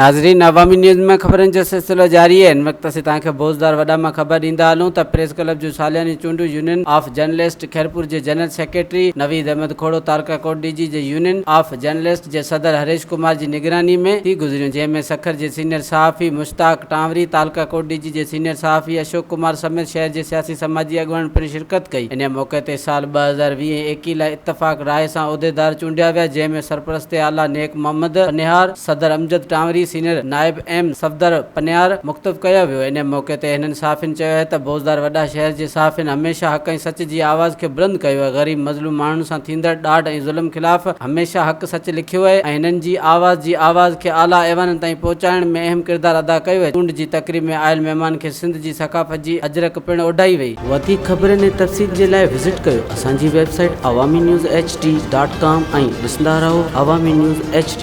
ناظرين عوامي نيوز ۾ خبرن جو سلسلو جاري آهي هن وقت اسين توهان کي بوزدار وڏا مان خبر ڏيندا هلون ته پريس ڪلب جون سالياني چونڊون يونين آف جرنلسٽ خيرپور جي جنرل سيڪريٽري نويد احمد کوڙو تعلقه ڪوٽ ڏيجي جي يونين آف جرنلسٽ جي صدر هريش ڪمار جي نگراني ۾ ٿي گذريون جنهن ۾ سکر جي سينيئر صحافي مشتاق ٽانوري تعلقه ڪوٽ ڏيجي جي سينيئر صحافي اشوڪ ڪمار سميت شهر جي سياسي سماجي اڳواڻن پڻ شرڪت ڪئي انهي موقعي تي سال 2020 ۽ 21 لاء اتفاق راء سان عهديدار چونڊيا ويا جنهن ۾ سرپرست اعليٰ نيڪ محمد پنهيار، صدر امجد ٽانوري، سينيئر نائب ايم صفدر پنهيار مختف ڪيو ويو. انهي موقعي تي هنن صحافين چيو آهي ته بوزدار وڏا شهر جي صحافين هميشه حق ۽ سچ جي آواز کي بلند ڪيو آهي، غريب مظلوم ماڻهن سان ٿيندڙ ڏاڍ ۽ ظلم خلاف هميشه حق سچ لکيو آهي ۽ هنن جي آواز جي آواز کي اعليٰ ايوانن تائين پهچائڻ ۾ اهم ڪردار ادا ڪيو آهي. چونڊ جي تقريب ۾ آيل مهمان کي سنڌ جي ثقافت جي اجرڪ پڻ اوڍائي وئي. وڌيڪ خبرن ۽ تفصيل جي لاء وزٽ ڪيو اسان جي website Awami news H D dot com ۽ ڏسندا رهو عوامي نيوز ايڇ ڊي.